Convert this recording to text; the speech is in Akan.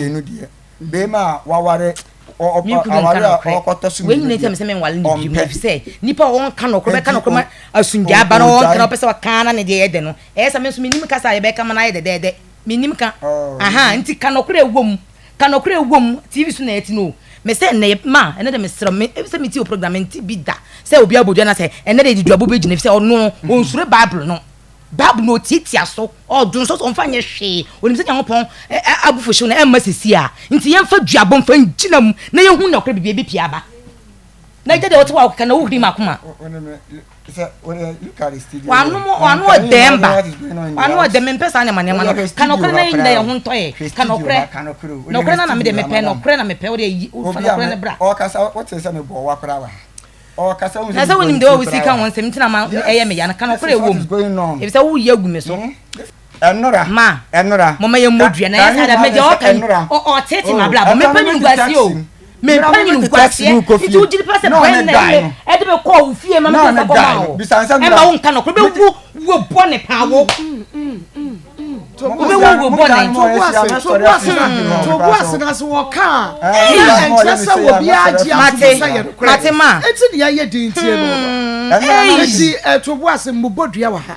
Mmienu deɛ, barima a waware Me kunu nka aware a nokorɛ. ɔrekɔtɔ so Wei mmienu nyina nti deɛ, a mesɛ menwale no bio ɔmpɛ. ɛfiri sɛ nipa a ɔnka nokorɛ bɛka Enti nokorɛ ma o asomdwoeɛ aba na ɔnka na ɔgyae. ɔpɛ sɛ ɔka na ne deɛ yɛ dɛ no ɛyɛ sɛ me nso mennim kasa a yɛbɛka ma no ayɛ dɛdɛɛdɛ mennim ka Oh, aha nti ka nokorɛ ɛwɔ mu ka nokorɛ ɛwɔ mu TV so na ɛte no o mesɛ ɛnnɛ yɛ ma ɛnnɛ deɛ mesrɛ me sɛ metie wo program mente bi da sɛ obi abɔ dua na sɛ ɛnnɛ deɛ yɛde duabɔ bɛgyina ɛfiri sɛ ɔno ɔnsuro Bible no. Bible no otiatia so, ɔdwonsɔ so, ɔmfa nyɛ hwee. Onim sɛ Nyankopɔn abufuhyew no ɛmma sisi a. Nti yɛmfa duabɔ mfa ngyina mu na yɛnhu nɔkorɛ biribi ebepie aba. Na agya deɛ ɔte hɔ a ɔkeka na wohuri m'akoma. W'ano w'ano ɔdɛ mba. W'ano ɔdɛ mempɛ saa nneɛma nneɛma no. Ka nɔkorɛ na yɛn nyinaa yɛn ho ntɔ yɛ. Ka nɔkorɛ. Nɔkorɛ no na me deɛ mepɛ nɔkorɛ na mepɛ wo deɛ yi fa nɔkorɛ no bra. Ɔkasa wote sɛ mebɔ wa koraa wɔ ha. Na sɛ wonim deɛ wosi ka ho nsɛm nti na ma ɛyɛ me ya no, ka nokorɛ ɛwɔ mu, efisɛ woreyɛ agu me so. Ma, momma yɛmmɔ dua, na ɛnyɛ saa deɛ, mɛgya ɔka yi, ɔteete m'abrabɔ, mempɛ animguaseɛ o, mempɛ animguaseɛ, nti wogye di paa sɛ bɛn na ɛde me ɛde me kɔɔ wo fie ma mede nsa kɔmaa wo, ɛmma wonka nokorɛ, wobɛwu wuo bɔne paa wo. Wobɛwu wuo bɔne. To bo ase na sɛ wɔka a na ɛnkyerɛ sɛ obiara gye ato mu sɛ yɛ nokorɛ. Mate ma. Enti nea ɛyɛ din ntie no. Enti to bo ase mmobɔ dua wɔ ha.